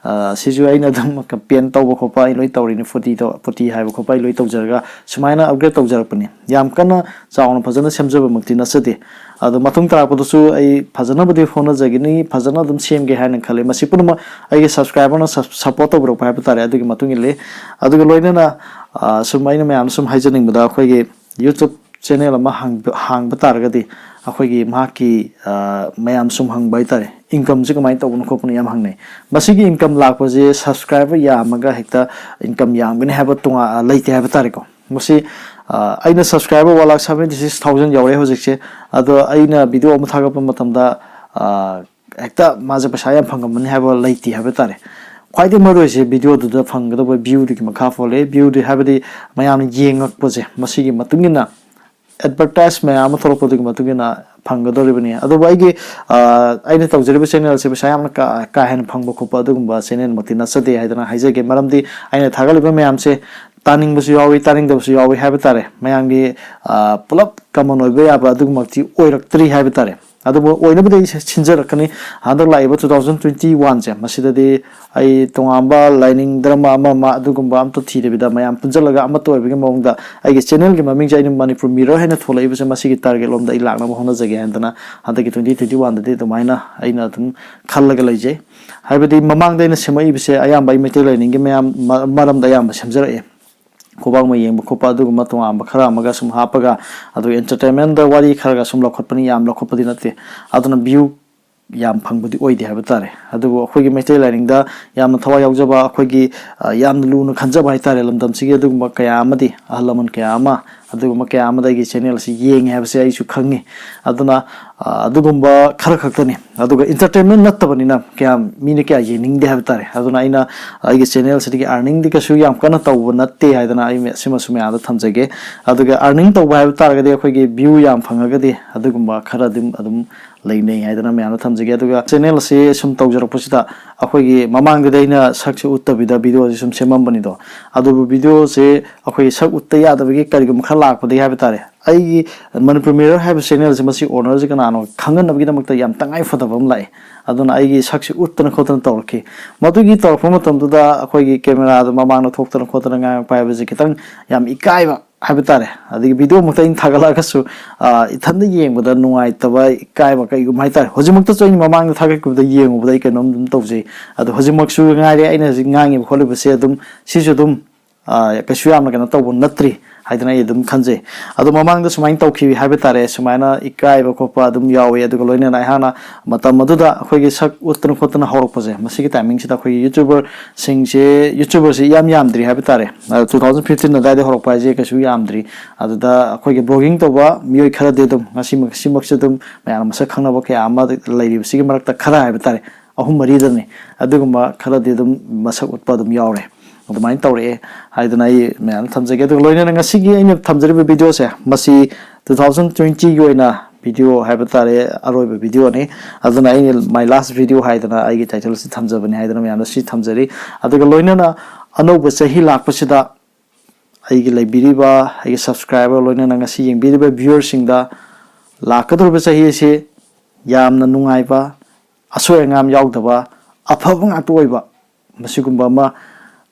ꯁꯤꯁꯨ ꯑꯩꯅ ꯑꯗꯨꯝ paint ꯇꯧꯕ ꯈꯣꯠꯄ ꯑꯩ ꯂꯣꯏ ꯇꯧꯔꯤꯅꯤ, putty ꯇꯧ putty ꯍꯥꯏꯕ ꯈꯣꯠꯄ ꯑꯩ ꯂꯣꯏ ꯇꯧꯖꯔꯒ ꯁꯨꯃꯥꯏꯅ upgrade ꯇꯧꯖꯔꯛꯄꯅꯤ꯫ ꯌꯥꯝ ꯀꯟꯅ ꯆꯥꯎꯅ ꯐꯖꯅ ꯁꯦꯝꯖꯕꯃꯛꯇꯤ ꯅꯠꯆꯗꯦ꯫ ꯑꯗꯣ ꯃꯇꯨꯡ ꯇꯥꯔꯛꯄꯗꯁꯨ ꯑꯩ ꯐꯖꯅꯕꯨꯗꯤ ꯍꯣꯠꯅꯖꯒꯅꯤ, ꯐꯖꯅ ꯑꯗꯨꯝ ꯁꯦꯝꯒꯦ ꯍꯥꯏꯅ ꯈꯜꯂꯤ꯫ ꯃꯁꯤ ꯄꯨꯝꯅꯃꯛ ꯑꯩꯒꯤ subscriberꯅ support ꯇꯧꯕꯤꯔꯛꯄ ꯍꯥꯏꯕ ꯇꯥꯔꯦ, ꯑꯗꯨꯒꯤ ꯃꯇꯨꯡ ꯏꯜꯂꯤ꯫ ꯑꯗꯨꯒ ꯂꯣꯏꯅꯅ ꯁꯨꯝ ꯑꯩꯅ ꯃꯌꯥꯝꯗ ꯁꯨꯝ ꯍꯥꯏꯖꯅꯤꯡꯕꯗ, ꯑꯩꯈꯣꯏꯒꯤ YouTube channel ꯑꯃ ꯍꯥꯡꯕ ꯇꯥꯔꯒꯗꯤ ꯑꯩꯈꯣꯏꯒꯤ ꯃꯍꯥꯛꯀꯤ ꯃꯌꯥꯝ ꯁꯨꯝ ꯍꯪꯕ ꯍꯥꯏ ꯇꯥꯔꯦ, incomeꯁꯦ ꯀꯃꯥꯏꯅ ꯇꯧꯕꯅꯣ ꯈꯣꯠꯄꯅꯣ ꯌꯥꯝ ꯍꯪꯅꯩ꯫ ꯃꯁꯤꯒꯤ income ꯂꯥꯛꯄꯁꯦ subscriber ꯌꯥꯝꯃꯒ ꯍꯦꯛꯇ income ꯌꯥꯝꯒꯅꯤ ꯍꯥꯏꯕ ꯇꯣꯉꯥꯟ ꯂꯩꯇꯦ ꯍꯥꯏꯕ ꯇꯥꯔꯦꯀꯣ꯫ ꯃꯁꯤ ꯑꯩꯅ subscriber one lakh seventy six thousand ꯌꯧꯔꯦ ꯍꯧꯖꯤꯛꯁꯦ꯫ ꯑꯗꯣ ꯑꯩꯅ video ꯑꯃ ꯊꯥꯒꯠꯄ ꯃꯇꯝꯗ ꯍꯦꯛꯇ ꯃꯥꯁꯦ ꯄꯩꯁꯥ ꯌꯥꯝ ꯐꯪꯉꯝꯃꯅꯤ ꯍꯥꯏꯕ ꯂꯩꯇꯦ ꯍꯥꯏꯕ ꯇꯥꯔꯦ꯫ ꯈ꯭ꯋꯥꯏꯗꯒꯤ ꯃꯔꯨ ꯑꯣꯏꯁꯦ videoꯗꯨꯗ ꯐꯪꯒꯗꯕ viewꯗꯨꯒꯤ ꯃꯈꯥ ꯄꯣꯜꯂꯦ꯫ Viewꯗꯤ ꯍꯥꯏꯕꯗꯤ ꯃꯌꯥꯝꯅ ꯌꯦꯡꯉꯛꯄꯁꯦ, ꯃꯁꯤꯒꯤ ꯃꯇꯨꯡ ꯏꯟꯅ ꯑꯦꯗꯚꯔꯇꯥꯏꯁ ꯃꯌꯥꯝ ꯑꯃ ꯊꯣꯛꯂꯛꯄꯗꯨꯒꯤ ꯃꯇꯨꯡ ꯏꯟꯅ ꯐꯪꯒꯗꯧꯔꯤꯕꯅꯤ꯫ ꯑꯗꯨꯕꯨ ꯑꯩꯒꯤ ꯑ, ꯑꯩꯅ ꯇꯧꯖꯔꯤꯕ ꯆꯦꯅꯦꯜꯁꯦ ꯄꯩꯁꯥ ꯌꯥꯝꯅ ꯀꯥ ꯀꯥ ꯍꯦꯟꯅ ꯐꯪꯕ ꯈꯣꯠꯄ ꯑꯗꯨꯒꯨꯝꯕ ꯆꯦꯅꯦꯜꯃꯛꯇꯤ ꯅꯠꯆꯗꯦ ꯍꯥꯏꯗꯅ ꯍꯥꯏꯖꯒꯦ꯫ ꯃꯔꯝꯗꯤ ꯑꯩꯅ ꯊꯥꯒꯠꯂꯤꯕ ꯃꯌꯥꯝꯁꯦ ꯇꯥꯅꯤꯡꯕꯁꯨ ꯌꯥꯎꯏ, ꯇꯥꯅꯤꯡꯗꯕꯁꯨ ꯌꯥꯎꯏ ꯍꯥꯏꯕ ꯇꯥꯔꯦ꯫ ꯃꯌꯥꯝꯒꯤ ꯑ, ꯄꯨꯂꯞ ꯀꯃꯟ ꯑꯣꯏꯕ ꯌꯥꯕ ꯑꯗꯨꯒꯨꯝꯕꯃꯛꯇꯤ ꯑꯣꯏꯔꯛꯇ꯭ꯔꯤ ꯍꯥꯏꯕ ꯇꯥꯔꯦ꯫ ꯑꯗꯨꯕꯨ ꯑꯣꯏꯅꯕꯗꯤ ꯑꯩ ꯁꯤ- ꯁꯤꯟꯖꯔꯛꯀꯅꯤ꯫ ꯍꯟꯗꯛ ꯂꯥꯛꯏꯕ two thousand twenty one ꯁꯦ, ꯃꯁꯤꯗꯗꯤ ꯑꯩ ꯇꯣꯉꯥꯟꯕ ꯂꯥꯏꯅꯤꯡ ꯙꯔꯃ ꯑꯃ ꯑꯃ ꯑꯗꯨꯒꯨꯝꯕ ꯑꯝꯇ ꯊꯤꯗꯕꯤꯗ, ꯃꯌꯥꯝ ꯄꯨꯟꯁꯤꯜꯂꯒ ꯑꯃꯠꯇ ꯑꯣꯏꯕꯒꯤ ꯃꯑꯣꯡꯗ ꯑꯩꯒꯤ ꯆꯦꯅꯦꯜꯒꯤ ꯃꯃꯤꯡꯁꯦ ꯑꯩꯅ ꯃꯅꯤꯄꯨꯔ ꯃꯤꯔꯣꯜ ꯍꯥꯏꯅ ꯊꯣꯛꯂꯛꯏꯕꯁꯦ, ꯃꯁꯤꯒꯤ ꯇꯥꯔꯒꯦꯠ ꯂꯣꯝꯗ ꯑꯩ ꯂꯥꯛꯅꯕ ꯍꯣꯠꯅꯖꯒꯦ ꯍꯥꯏꯗꯅ ꯍꯟꯗꯛꯀꯤ twenty twenty one ꯗꯗꯤ ꯑꯗꯨꯃꯥꯏꯅ ꯑꯩꯅ ꯑꯗꯨꯝ ꯈꯜꯂꯒ ꯂꯩꯖꯩ꯫ ꯍꯥꯏꯕꯗꯤ ꯃꯃꯥꯡꯗ ꯑꯩꯅ ꯁꯦꯝꯃꯛꯏꯕꯁꯦ ꯑꯌꯥꯝꯕ ꯑꯩ ꯃꯩꯇꯩ ꯂꯥꯏꯅꯤꯡꯒꯤ ꯃꯌꯥꯝ ꯃ- ꯃꯔꯝꯗ ꯑꯌꯥꯝꯕ ꯁꯦꯝꯖꯔꯛꯑꯦ꯫ ꯈꯨꯕꯥꯛ ꯃꯩ ꯌꯦꯡꯕ ꯈꯣꯠꯄ ꯑꯗꯨꯒꯨꯝꯕ ꯇꯣꯉꯥꯟꯕ ꯈꯔ ꯑꯃꯒ ꯁꯨꯝ ꯍꯥꯞꯄꯒ, ꯑꯗꯨꯒ ꯑꯦꯟꯇꯔꯇꯦꯟꯃꯦꯟꯗ ꯋꯥꯔꯤ ꯈꯔꯒ ꯁꯨꯝ ꯂꯧꯈꯠꯄꯅꯤ, ꯌꯥꯝ ꯂꯧꯈꯠꯄꯗꯤ ꯅꯠꯇꯦ꯫ ꯑꯗꯨꯅ ꯚ꯭ꯌꯨ ꯌꯥꯝ ꯐꯪꯕꯗꯤ ꯑꯣꯏꯗꯦ ꯍꯥꯏꯕ ꯇꯥꯔꯦ꯫ ꯑꯗꯨꯕꯨ ꯑꯩꯈꯣꯏꯒꯤ ꯃꯩꯇꯩ ꯂꯥꯏꯅꯤꯡꯗ ꯌꯥꯝꯅ ꯊꯋꯥꯏ ꯌꯥꯎꯖꯕ, ꯑꯩꯈꯣꯏꯒꯤ ꯑ, ꯌꯥꯝꯅ ꯂꯨꯅ ꯈꯟꯖꯕ ꯍꯥꯏꯇꯥꯔꯦ, ꯂꯝꯗꯝꯁꯤꯒꯤ ꯑꯗꯨꯒꯨꯝꯕ ꯀꯌꯥ ꯑꯃꯗꯤ, ꯑꯍꯜ ꯂꯃꯟ ꯀꯌꯥ ꯑꯃ ꯑꯗꯨꯒꯨꯝꯕ ꯀꯌꯥ ꯑꯃꯗ ꯑꯩꯒꯤ ꯆꯦꯅꯦꯜ ꯑꯁꯤ ꯌꯦꯡꯉꯦ ꯍꯥꯏꯕꯁꯦ ꯑꯩꯁꯨ ꯈꯪꯉꯤ꯫ ꯑꯗꯨꯅ ꯑ, ꯑꯗꯨꯒꯨꯝꯕ ꯈꯔ ꯈꯛꯇꯅꯤ꯫ ꯑꯗꯨꯒ ꯏꯟꯇꯔꯇꯦꯟꯃꯦꯟ ꯅꯠꯇꯕꯅꯤꯅ ꯀꯌꯥꯝ ꯃꯤꯅ ꯀꯌꯥ ꯌꯦꯡꯅꯤꯡꯗꯦ ꯍꯥꯏꯕ ꯇꯥꯔꯦ꯫ ꯑꯗꯨꯅ ꯑꯩꯅ ꯑꯩꯒꯤ ꯆꯦꯅꯦꯜꯁꯤꯗꯒꯤ ꯑꯥꯔꯅꯤꯡꯗꯤ ꯀꯩꯁꯨ ꯌꯥꯝ ꯀꯟꯅ ꯇꯧꯕ ꯅꯠꯇꯦ ꯍꯥꯏꯗꯅ ꯑꯩ ꯃ- ꯁꯤꯃꯁꯨ ꯃꯌꯥꯝꯗ ꯊꯝꯖꯒꯦ꯫ ꯑꯗꯨꯒ ꯑꯥꯔꯅꯤꯡ ꯇꯧꯕ ꯍꯥꯏꯕ ꯇꯥꯔꯒꯗꯤ ꯑꯩꯈꯣꯏꯒꯤ ꯚ꯭ꯌꯨ ꯌꯥꯝ ꯐꯪꯉꯒꯗꯤ ꯑꯗꯨꯒꯨꯝꯕ ꯈꯔ ꯑꯗꯨꯝ ꯑꯗꯨꯝ ꯂꯩꯅꯩ ꯍꯥꯏꯗꯅ ꯃꯌꯥꯝꯗ ꯊꯝꯖꯒꯦ꯫ ꯑꯗꯨꯒ ꯆꯦꯅꯦꯜ ꯑꯁꯤ ꯁꯨꯝ ꯇꯧꯖꯔꯛꯄꯁꯤꯗ ꯑꯩꯈꯣꯏꯒꯤ ꯃꯃꯥꯡꯗꯗꯤ ꯑꯩꯅ ꯁꯛꯁꯦ ꯎꯠꯇꯕꯤꯗ ꯚꯤꯗꯤꯑꯣꯁꯦ ꯁꯨꯝ ꯁꯦꯝꯃꯝꯕꯅꯤꯗꯣ꯫ ꯑꯗꯨꯕꯨ ꯚꯤꯗꯤꯑꯣꯁꯦ ꯑꯩꯈꯣꯏꯒꯤ ꯁꯛ ꯎꯠꯇ ꯌꯥꯗꯕꯒꯤ ꯀꯔꯤꯒꯨꯝꯕ ꯈꯔ ꯂꯥꯛꯄꯗꯒꯤ ꯍꯥꯏꯕ ꯇꯥꯔꯦ, ꯑꯩꯒꯤ ꯃꯅꯤꯄꯨꯔ ꯃꯤꯔꯔ ꯍꯥꯏꯕ ꯆꯦꯅꯦꯜꯁꯦ, ꯃꯁꯤ ꯑꯣꯅꯔꯁꯦ ꯀꯅꯥꯅꯣ ꯈꯪꯍꯟꯅꯕꯒꯤꯗꯃꯛꯇ ꯌꯥꯝ ꯇꯉꯥꯏ ꯐꯗꯕ ꯑꯃ ꯂꯥꯛꯑꯦ꯫ ꯑꯗꯨꯅ ꯑꯩꯒꯤ ꯁꯛꯁꯦ ꯎꯠꯇꯅ ꯈꯣꯠꯇꯅ ꯇꯧꯔꯛꯈꯤ꯫ ꯃꯗꯨꯒꯤ ꯇꯧꯔꯛꯄ ꯃꯇꯝꯗꯨꯗ ꯑꯩꯈꯣꯏꯒꯤ ꯀꯦꯃꯦꯔꯥꯗ ꯃꯃꯥꯡꯗ ꯊꯣꯛꯇꯅ ꯈꯣꯠꯇꯅ ꯉꯥꯡꯉꯛꯄ ꯍꯥꯏꯕꯁꯦ ꯈꯤꯇꯪ ꯌꯥꯝ ꯏꯀꯥꯏꯕ ꯍꯥꯏꯕ ꯇꯥꯔꯦ꯫ ꯑꯗꯒꯤ ꯚꯤꯗꯤꯑꯣꯃꯛꯇ ꯑꯩꯅ ꯊꯥꯒꯠꯂꯛꯑꯒꯁꯨ ꯑ, ꯏꯊꯟꯗ ꯌꯦꯡꯕꯗ ꯅꯨꯡꯉꯥꯏꯇꯕ, ꯏꯀꯥꯏꯕ ꯀꯩꯒꯨꯝꯕ ꯍꯥꯏ ꯇꯥꯔꯦ꯫ ꯍꯧꯖꯤꯛꯃꯛꯇꯁꯨ ꯑꯩꯅ ꯃꯃꯥꯡꯗ ꯊꯥꯒꯠꯈꯤꯕꯗ ꯌꯦꯡꯉꯨꯕꯗ ꯑꯩ ꯀꯩꯅꯣꯝ ꯑꯗꯨꯝ ꯇꯧꯖꯩ꯫ ꯑꯗꯣ ꯍꯧꯖꯤꯛꯃꯛꯁꯨ ꯉꯥꯏꯔꯦ, ꯑꯩꯅ ꯍꯧꯖꯤꯛ ꯉꯥꯡꯉꯤꯕ ꯈꯣꯠꯂꯤꯕꯁꯦ ꯑꯗꯨꯝ ꯁꯤꯁꯨ ꯑꯗꯨꯝ ꯑ, ꯀꯩꯁꯨ ꯌꯥꯝꯅ ꯀꯩꯅꯣ ꯇꯧꯕ ꯅꯠꯇ꯭ꯔꯤ ꯍꯥꯏꯗꯅ ꯑꯩ ꯑꯗꯨꯝ ꯈꯟꯖꯩ꯫ ꯑꯗꯣ ꯃꯃꯥꯡꯗ ꯁꯨꯃꯥꯏꯅ ꯇꯧꯈꯤꯕ ꯍꯥꯏꯕ ꯇꯥꯔꯦ, ꯁꯨꯃꯥꯏꯅ ꯏꯀꯥꯏꯕ ꯈꯣꯠꯄ ꯑꯗꯨꯝ ꯌꯥꯎꯋꯤ꯫ ꯑꯗꯨꯒ ꯂꯣꯏꯅꯅ ꯑꯩꯍꯥꯛꯅ ꯃꯇꯝ ꯑꯗꯨꯗ ꯑꯩꯈꯣꯏꯒꯤ ꯁꯛ ꯎꯠꯇꯅ ꯈꯣꯠꯇꯅ ꯍꯧꯔꯛꯄꯁꯦ, ꯃꯁꯤꯒꯤ ꯇꯥꯏꯃꯤꯡꯁꯤꯗ ꯑꯩꯈꯣꯏꯒꯤ ꯌꯨꯇ꯭ꯌꯨꯕꯔꯁꯤꯡꯁꯦ, ꯌꯨꯇ꯭ꯌꯨꯕꯔꯁꯤ ꯏꯌꯥꯝ ꯌꯥꯝꯗ꯭ꯔꯤ ꯍꯥꯏꯕ ꯇꯥꯔꯦ꯫ Two thousand fifteen ꯑꯗꯨꯋꯥꯏꯗ ꯍꯧꯔꯛꯄ ꯍꯥꯏꯁꯦ ꯀꯩꯁꯨ ꯌꯥꯝꯗ꯭ꯔꯤ꯫ ꯑꯗꯨꯗ ꯑꯩꯈꯣꯏꯒꯤ ꯕ꯭ꯂꯣꯒꯤꯡ ꯇꯧꯕ ꯃꯤꯑꯣꯏ ꯈꯔꯗꯤ ꯑꯗꯨꯝ ꯉꯁꯤꯃꯛ ꯁꯤꯃꯛꯁꯨ ꯑꯗꯨꯝ ꯃꯌꯥꯝꯅ ꯃꯁꯛ ꯈꯪꯅꯕ ꯀꯌꯥ ꯑꯃ ꯂꯩꯔꯤꯕꯁꯤꯒꯤ ꯃꯔꯛꯇ ꯈꯔ ꯍꯥꯏꯕ ꯇꯥꯔꯦ, ꯑꯍꯨꯝ ꯃꯔꯤꯗꯅꯤ꯫ ꯑꯗꯨꯒꯨꯝꯕ ꯈꯔꯗꯤ ꯑꯗꯨꯝ ꯃꯁꯛ ꯎꯠꯄ ꯑꯗꯨꯝ ꯌꯥꯎꯔꯦ꯫ ꯑꯗꯨꯃꯥꯏꯅ ꯇꯧꯔꯛꯑꯦ ꯍꯥꯏꯗꯅ ꯑꯩ ꯃꯌꯥꯝ ꯊꯝꯖꯒꯦ꯫ ꯑꯗꯨꯒ ꯂꯣꯏꯅꯅ ꯉꯁꯤꯒꯤ ꯑꯩꯅ ꯊꯝꯖꯔꯤꯕ ꯚꯤꯗꯤꯑꯣꯁꯦ, ꯃꯁꯤ ꯇꯨ ꯊꯥꯎꯖꯟ ꯇ꯭ꯋꯦꯟꯇꯤꯒꯤ ꯑꯣꯏꯅ ꯚꯤꯗꯤꯑꯣ ꯍꯥꯏꯕ ꯇꯥꯔꯦ, ꯑꯔꯣꯏꯕ ꯚꯤꯗꯤꯑꯣꯅꯤ꯫ ꯑꯗꯨꯅ ꯑꯩꯅ my last video ꯍꯥꯏꯗꯅ ꯑꯩꯒꯤ ꯇꯥꯏꯇꯜꯁꯤ ꯊꯝꯖꯕꯅꯤ ꯍꯥꯏꯗꯅ ꯃꯌꯥꯝꯗ ꯁꯤ ꯊꯝꯖꯔꯤ꯫ ꯑꯗꯨꯒ ꯂꯣꯏꯅꯅ ꯑꯅꯧꯕ ꯆꯍꯤ ꯂꯥꯛꯄꯁꯤꯗ ꯑꯩꯒꯤ ꯂꯩꯕꯤꯔꯤꯕ ꯑꯩꯒꯤ ꯁꯕꯁꯀ꯭ꯔꯥꯏꯕꯔ, ꯂꯣꯏꯅꯅ ꯉꯁꯤ ꯌꯦꯡꯕꯤꯔꯤꯕ ꯚ꯭ꯌꯨꯋꯔꯁꯤꯡꯗ ꯂꯥꯛꯀꯗꯧꯔꯤꯕ ꯆꯍꯤ ꯑꯁꯤ ꯌꯥꯝꯅ ꯅꯨꯡꯉꯥꯏꯕ, ꯑꯁꯣꯏ ꯑꯉꯥꯝ ꯌꯥꯎꯗꯕ, ꯑꯐꯕ ꯉꯥꯛꯇ ꯑꯣꯏꯕ, ꯃꯁꯤꯒꯨꯝꯕ ꯑꯃ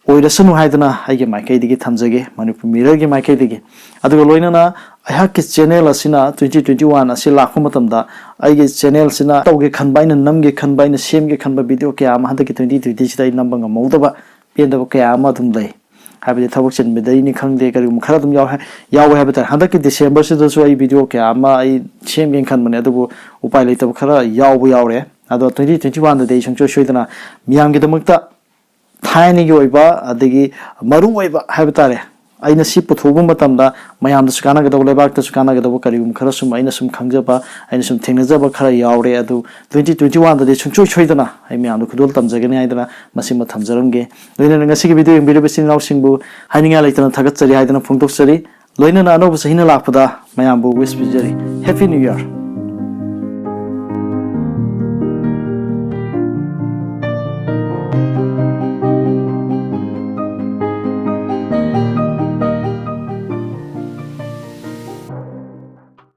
ꯑꯣꯏꯔꯁꯅꯨ ꯍꯥꯏꯗꯅ ꯑꯩꯒꯤ ꯃꯥꯏꯀꯩꯗꯒꯤ ꯊꯝꯖꯒꯦ, ꯃꯅꯤꯄꯨꯔ ꯃꯤꯔꯔꯒꯤ ꯃꯥꯏꯀꯩꯗꯒꯤ꯫ ꯑꯗꯨꯒ ꯂꯣꯏꯅꯅ ꯑꯩꯍꯥꯛꯀꯤ ꯆꯦꯅꯦꯜ ꯑꯁꯤꯅ ꯇ꯭ꯋꯦꯟꯇꯤ ꯇ꯭ꯋꯦꯟꯇꯤ ꯋꯥꯟ ꯑꯁꯤ ꯂꯥꯛꯄ ꯃꯇꯝꯗ ꯑꯩꯒꯤ ꯆꯦꯅꯦꯜꯁꯤꯅ ꯇꯧꯒꯦ ꯈꯟꯕ, ꯑꯩꯅ ꯅꯝꯒꯦ ꯈꯟꯕ, ꯑꯩꯅ ꯁꯦꯝꯒꯦ ꯈꯟꯕ ꯚꯤꯗꯤꯑꯣ ꯀꯌꯥ ꯑꯃ ꯍꯟꯗꯛꯀꯤ ꯇ꯭ꯋꯦꯟꯇꯤ ꯇ꯭ꯋꯦꯟꯇꯤꯁꯤꯗ ꯑꯩ ꯅꯝꯕ ꯉꯝꯍꯧꯗꯕ, ꯄꯦꯟꯗꯕ ꯀꯌꯥ ꯑꯃ ꯑꯗꯨꯝ ꯂꯩ꯫ ꯍꯥꯏꯕꯗꯤ ꯊꯕꯛ ꯆꯤꯟꯕꯗꯩꯅꯤ ꯈꯪꯗꯦ, ꯀꯔꯤꯒꯨꯝꯕ ꯈꯔ ꯑꯗꯨꯝ ꯌꯥꯎꯋꯦ, ꯌꯥꯎꯋꯦ ꯍꯥꯏꯕ ꯇꯥꯔꯦ꯫ ꯍꯟꯗꯛꯀꯤ ꯗꯤꯁꯦꯝꯕꯔꯁꯤꯗꯁꯨ ꯑꯩ ꯚꯤꯗꯤꯑꯣ ꯀꯌꯥ ꯑꯃ ꯑꯩ ꯁꯦꯝꯒꯦꯅ ꯈꯟꯕꯅꯦ, ꯑꯗꯨꯕꯨ ꯎꯄꯥꯏ ꯂꯩꯇꯕ ꯈꯔ ꯌꯥꯎꯕ ꯌꯥꯎꯔꯦ꯫ ꯑꯗꯣ ꯇ꯭ꯋꯦꯟꯇꯤ ꯇ꯭ꯋꯦꯟꯇꯤ ꯋꯥꯟꯗꯗꯤ ꯑꯩ ꯁꯨꯡꯁꯣꯏ ꯁꯣꯏꯗꯅ ꯃꯤꯌꯥꯝꯒꯤꯗꯃꯛꯇ ꯊꯥꯏꯅꯒꯤ ꯑꯣꯏꯕ, ꯑꯗꯒꯤ ꯃꯔꯨ ꯑꯣꯏꯕ ꯍꯥꯏꯕ ꯇꯥꯔꯦ, ꯑꯩꯅ ꯁꯤ ꯄꯨꯊꯣꯛꯄ ꯃꯇꯝꯗ ꯃꯌꯥꯝꯗꯁꯨ ꯀꯥꯟꯅꯒꯗꯧꯕ, ꯂꯩꯕꯥꯛꯇꯁꯨ ꯀꯥꯟꯅꯒꯗꯧꯕ ꯀꯔꯤꯒꯨꯝꯕ ꯈꯔ ꯁꯨꯝ ꯑꯩꯅ ꯁꯨꯝ ꯈꯪꯖꯕ, ꯑꯩꯅ ꯁꯨꯝ ꯊꯦꯡꯅꯖꯕ ꯈꯔ ꯌꯥꯎꯔꯦ꯫ ꯑꯗꯨ ꯇ꯭ꯋꯦꯟꯇꯤ ꯇ꯭ꯋꯦꯟꯇꯤ ꯋꯥꯟꯗꯗꯤ ꯁꯨꯡꯁꯣꯏ ꯁꯣꯏꯗꯅ ꯑꯩ ꯃꯌꯥꯝꯗ ꯈꯨꯗꯣꯜ ꯇꯝꯖꯒꯅꯤ ꯍꯥꯏꯗꯅ ꯃꯁꯤꯃ ꯊꯝꯖꯔꯝꯒꯦ꯫ ꯂꯣꯏꯅꯅ ꯉꯁꯤꯒꯤ ꯚꯤꯗꯤꯑꯣ ꯌꯦꯡꯕꯤꯔꯤꯕ ꯏꯆꯤꯟ ꯏꯅꯥꯎꯁꯤꯡꯕꯨ ꯍꯥꯏꯅꯤꯡꯉꯥꯏ ꯂꯩꯇꯅ ꯊꯥꯒꯠꯆꯔꯤ ꯍꯥꯏꯗꯅ ꯐꯣꯡꯗꯣꯛꯆꯔꯤ꯫ ꯂꯣꯏꯅꯅ ꯑꯅꯧꯕ ꯆꯍꯤꯅ ꯂꯥꯛꯄꯗ ꯃꯌꯥꯝꯕꯨ wish ꯄꯤꯖꯔꯤ꯫ Happy New Year!